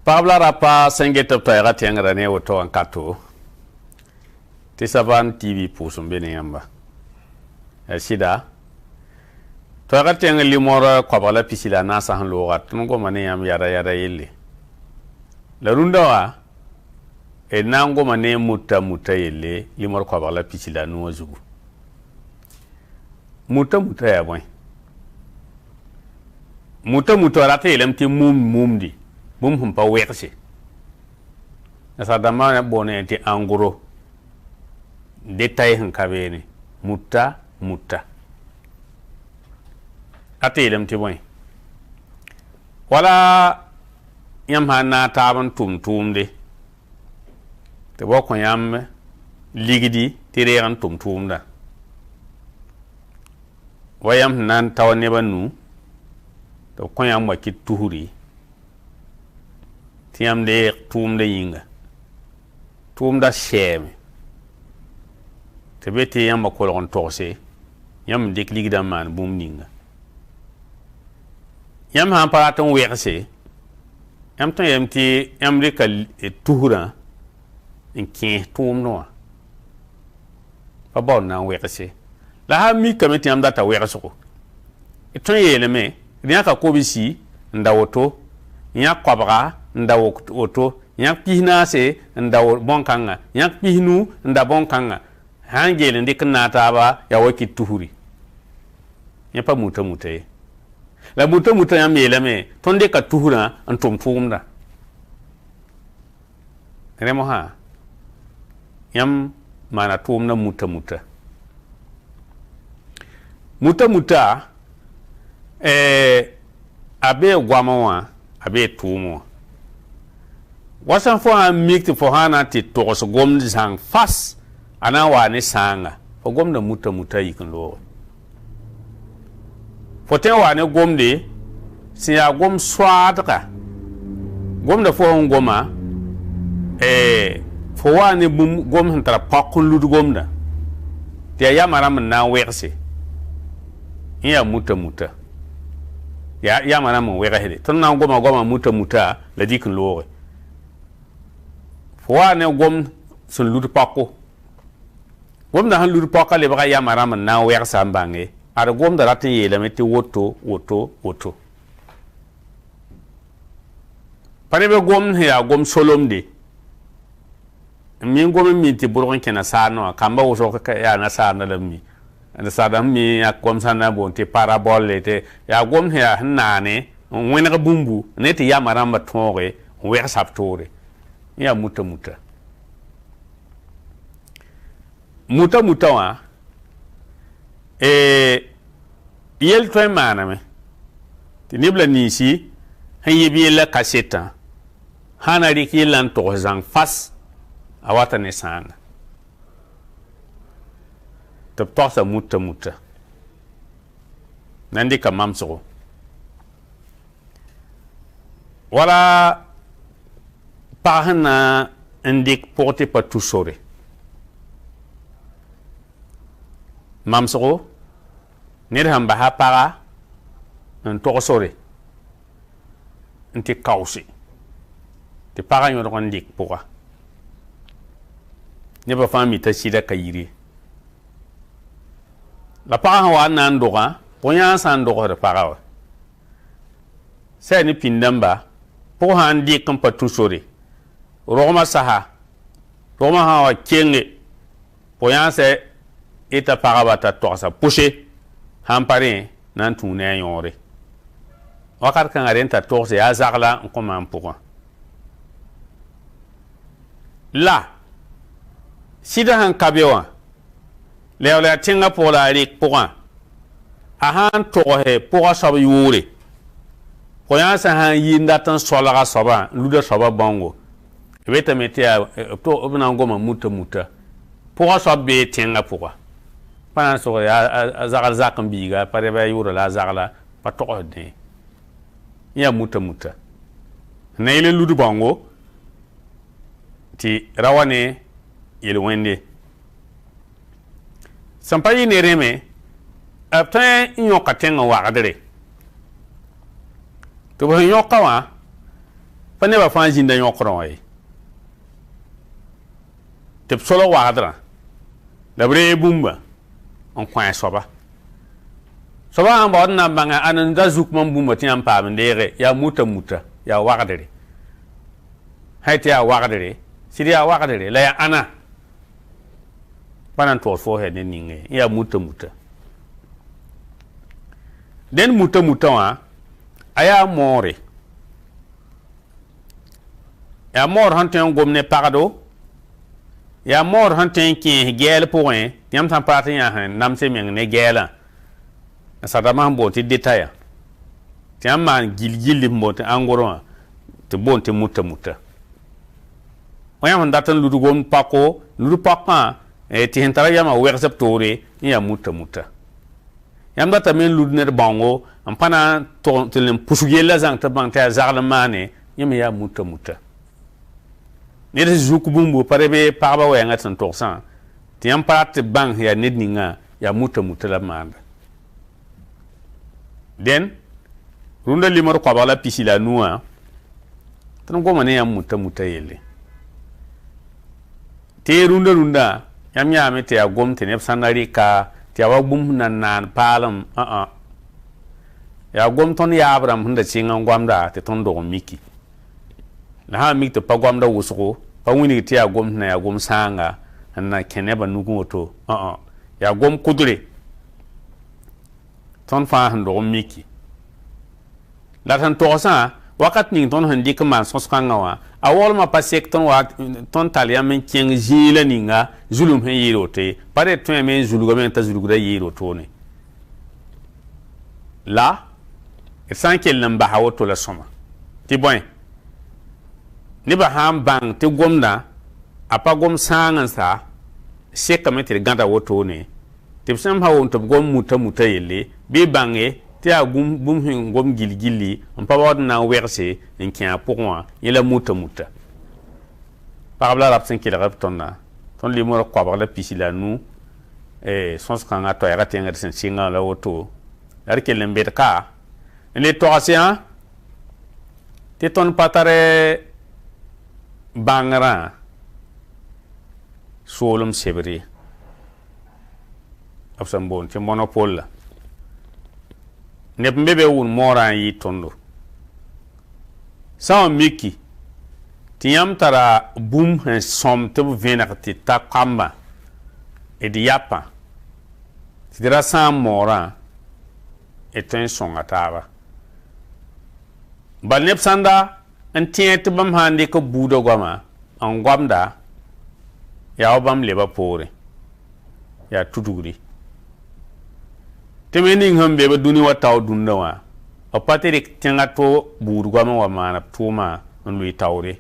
Pagb la rapa sẽn get b toɛɛgã tẽngrã ne woto wã n ka to tɩ Savane TV pʋʋs n be ne yãmba. Yaa sɩda toɛɛgã tẽng limor koabg la pisi la a naasã sẽn looga tõnd goma ne yãmb yada yada yelle. La rũndã wã d na n goma ne muta muta yelle limor koabg la pisi la a nu wã zugu. Muta muta yaa bõe? Muta muta rat n yeelame tɩ mum mumdi bũmb sẽn pa wegse. Nasaar-dãmbã boonẽ tɩ en gros détail sẽn ka beene muta muta. Rat n yeelame tɩ bõe? Wala yãmb sã n naag taab n tʋm tʋʋmde tɩ b wa kõ yãmb ligdi tɩ reeg n tʋm tʋʋmdã. Wa yãmb sẽn na n tao neb a nu tɩ b kõ yãmb wakɩt tusri tɩ yãmb deeg tʋʋmdã yĩnga. Tʋʋmdã sɛɛme tɩ be tɩ yãmba kolg n togse yãmb n dɩk ligdã n maan bũmb ninga. Yãmb sã n pa rat n wegse yãmb tõe n yeelame tɩ yãmb rɩka tusrã n kẽes tʋʋmdẽ wã pa baood na n wegse. La sã n mikame tɩ yãmb data wegsgo d tõe n yeelame d yãka kobsi n da woto, yãk koabga n da woto, yãk pis naase n da bõn-kãnga, yãk pis-nu n da bõn-kãnga. Sã n geel n dɩk n naag taaba yaa wakɩt tusri. Yẽ pa muta muta ye. La muta muta yãmb yeelame tõnd dɩka tusrã n tʋm tʋʋmdã. Rẽ mosã yãmb maana tʋʋmdã muta muta. Muta muta a bee goamã wã a bee tʋʋm wã. Wa sã fo sã n mik tɩ fo sã na n tɩ togs gomd zãng fas a na n waa ne sãanga fo gomda muta muta yik n looge. Fo tõe n waa ne gomde sẽn yaa gom soaadga gomda fo sẽn goma fo waa ne bũmb gom sẽn tara paok n lud gomdã tɩ yaa yama rãmb n na n wegse n yaa muta muta. Yaa yama rãmb n wegsde. Tõnd na n goma goamã muta muta la dɩk n looge. Fo waa ne gom sẽn lud paoko. Gomdã sẽn lud paokã lebga yama rãmb n na n wegsa n bãnge ad gomdã rat n yeelame tɩ woto woto woto. Pa ne be gomd sẽn yaa gom solomde n mi n gom n mi tɩ bʋrg n kẽ nasaar wã kamba wʋsg yaa nasaarã la b mi. Nasaar sẽn mi yãk gom sã na n boond tɩ parabole tɩ yaa gom sẽn yaa sẽn naane n wẽneg bũmbu ne tɩ yama rãmbã tõoge n wegsa b toore. N yaa muta muta. Muta muta wã yel tõe n maaname tɩ neb la ninsi sẽn yɩ b yella kasetã sã na rɩk yella n togs zãng fas a wata ne sãanga tɩ b togsa muta muta na n dɩka mamsgo. Wala pag sẽn na n dɩk pʋg tɩ pa tu sore. Mamsgo ned sẽn basa paga n tog sore n tɩ kaoose tɩ pagã yõdg n dɩk pʋga. Nebã fãa mi t'a sɩda ka yir ye. La pagã sẽn wa n na n dogã bõe-yãag sã n dogsd pagã wa. Sã ne pĩnd-dãmba pʋg sã n dɩk n pa tũ sore rogmã sasa rogmã sã n wa kenge pʋg-yãagsã yeta pagba t'a togsa pʋse sãn pa rẽ na n tũu ne a yõore. Wakat kãngã rẽn t'a togs yaa zagla n kõ maam pʋgã. La sɩda sẽn ka be wã, la yaa la tẽngã pʋg la a rɩk pʋgã, a sãn togse pʋgã soab yʋʋre, pʋg-yãnsã sãn yi n dat n solga soabã, n luda soabã bãongo, b yetame tɩ yaa b na n goma muta muta. Pʋgã soab bee tẽngã pʋga, pa na n sog yaa a zagl zak n biiga, pa rɛba yʋʋra la a zagla pa togsd dẽ n yaa muta muta. Sẽn na yɩl n lud bãongo tɩ ra wa ne yel-wẽnde. Sẽn pa yɩ ne rẽ me, b tõe n yõka tẽng n wagdre. Tɩ b sẽn yõka wã, pa nebã fãa zĩnda yõkrã wã ye. Tɩ b solg wagdrã, la b reeg bũmba n kõ a soaba. Soaba sãn baood n na n bãnga ãn n da zuk mam bũmba tɩ yãmb paam n deege, yaa muta muta, yaa wagdre. Sã tɩ yaa wagdre, sɩd yaa wagdre, la yaa ãna pa na n togs fo sẽn ned ning ye, n yaa muta muta. Dẽnd muta muta wã, a yaa moore. Yaa moor sẽn tõe n gom ne pagdo, yaa moor sẽn tõe n kẽes gɛɛl pʋgẽ, yãmb sãn paat n yã sẽn nams y meng ne gɛɛlã, nasaar-dãmbã sẽn boond tɩ detaya, tɩ yãmb maan gil-gilli sẽn boond tɩ angoro wã, tɩ boond tɩ muta muta. Wã yãmb sẽn dat n lud gomd pako, lud pakã tɩ sẽn tara yamã wegs b toore n yaa muta muta. Yãmb datame n lud ned bãongo n pa na n tɩ n pʋsg yellã zãng tɩ b bãng tɩ yaa zagl n maane, yẽ me yaa muta muta. Ned sẽn zuk bũmbu pa re be pagba wɛɛngã sẽn togsã, tɩ yãmb pa rat tɩ b bãng yaa ned ninga yaa muta muta la b maanda. Dẽn rũndã limd koabg la pisi la a nu wã, tõnd goma ne yãmb muta muta yelle. Tɩ rũndã rũndã yãmb yãame tɩ yaa gom tɩ neb sãn da rɩka tɩ yaa wa bũmb sẽn na n naan paalem, ã-ã. Yaa gom tõnd yaab rãmb sẽn da sɩng n goamda tɩ tõnd dog n miki. La sã n mik tɩ pa goamda wʋsgo, pa wilg tɩ yaa gom sẽn na yaa gom sãanga sẽn na kẽ nebã nugẽ woto, ã-ã. Yaa gom kʋdre tõnd fãa sẽn dog n miki. La d sẽn togsã, wakat ning tõnd sẽn dɩk n maan sõs-kãngã wã, a waglmã pa sek tõnd wa tõnd tall yãmb n kẽng zĩilã ninga zulum sẽn yɩɩd woto ye. Pa re tõeme n zulgame t'a zulgda yɩɩd wotone. La d sã n kell n basa woto la sõma. Tɩ bõe, nebã sã n bãng tɩ gomdã a pa gom sãang n sa, sekame tɩ d gãda wotone, tɩ b sẽn pa wʋm tɩ b gom muta muta yelle, bɩ bãnge tɩ yaa bũmb sẽn gom gil-gilli n pa baood n na n wegse n kẽ a pʋgẽ wã, yẽ la muta muta. Pagb la rab sẽn kelg b tõndã, tõnd limr koabg la pisi la a nu, sõs-kãngã toɛɛgã tẽngr sẽn sɩngã la woto, la d kell n bed ka n le togs yã tɩ tõnd pa tar bãngrã soolem sebr ye. B sẽn boond tɩ monopole la. Neb n be be wʋn moorã n yɩ tõndo. Sã n miki tɩ yãmb tara bũmb sẽn sõm tɩ b vẽneg tɩ ta kambã d yapã, tɩ d ra sãam moorã, d tõe n sõnga taaba. Bal neb sãnda n tẽeg tɩ bãmb sã n dɩk b buudã goama n goamda, yaa wa bãmb leba poorẽ, yaa tudgri. Tɩ me ning sẽn be b dũni wa tao dũndã wã, b pa tɩ rɩk tẽngã to buud goam n wa maan b tʋʋmã n lʋɩ taoore.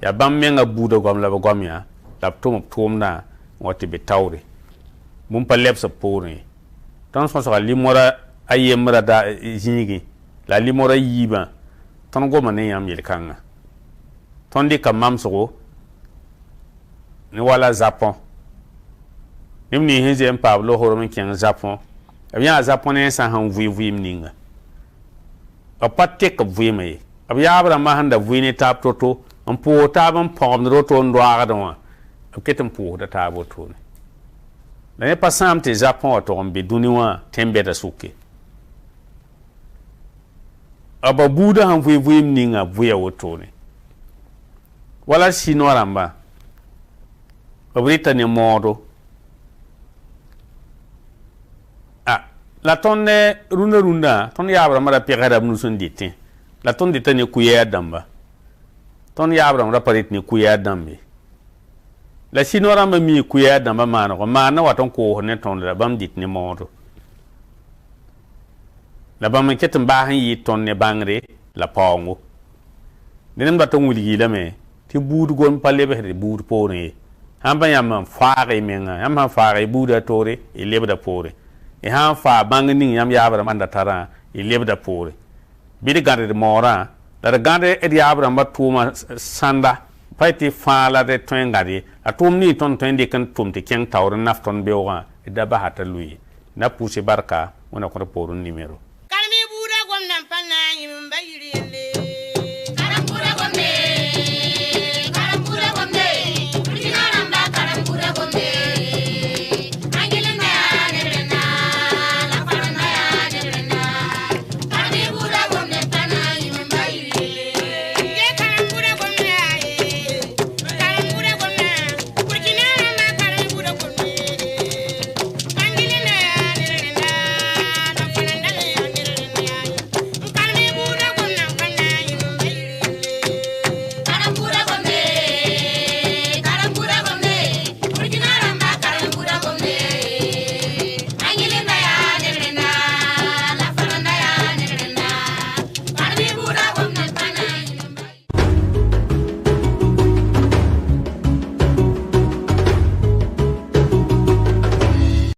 Yaa bãmb menga buudã goam la b goam yã, la b tʋm b tʋʋmdã n wa tɩ be taoore. Bũmb pa lebs b poorẽ ye. Tõnd sõsga limora a yembrã da zĩigẽ la a limora yiibã, tõnd goma ne yãmb yel-kãngã. Tõnd dɩka mamsgo ne wala Zapõ. Neb nins sẽn zoe n paam losorem n kẽng Zapõ, b yãa Zapõ nensã sẽn vʋɩ vɩɩm ninga. B pa tek b vɩɩmã ye. B yaab rãmbã sẽn da vʋɩ ne taab to-to, n pʋʋs taab n pãgemd woto n doaagdẽ wã, b ket n pʋʋsda taab wotone. La yẽ pa sãam tɩ Zapõ wã tog n be dũni wã tẽn-bɛda sʋke. B buudã sẽn vʋɩ vɩɩm ninga b vʋɩa wotone. Wala Sinoa rãmbã, b rɩta ne moodo. A La tõnd ne rũndã rũndã, tõnd yaab rãmbã ra pegsa b nus n dɩtẽ, la tõnd dɩta ne kʋyɛɛr dãmba. Tõnd yaab rãmb ra pa rɩt ne kʋyɛɛr dãmb ye. La sinoa rãmbã mi kʋyɛɛr dãmbã maanego maan na wat n koosd ne tõnd, la bãmb dɩt ne moodo. La bãmb n ket n baas n yɩɩd tõnd ne bãngre la paoongo. Dẽnd m dat n wilg lame tɩ buud gom pa lebsd buud poorẽ ye. Sãn pa yãmb n faag y menga, yãmb sãn faag y buuda toore, y lebda poore. Y sãn faa bãng ning yãmb yaab rãmbã da tarã, y lebda poore. Bɩ d gãd d moorã la d gãd d yaab rãmbã tʋʋma sãnda pa tɩ fãa la d tõe n gãd ye. La tʋʋm ning tõnd tõe n dɩk n tʋm tɩ kẽng taoor n naf tõnd beoogã, d da basa t'a lʋɩ. Na pʋʋse barka, Wẽnna kõt poorẽ nimero. Karem buuda gomdã pa na n yĩm n ba yiri.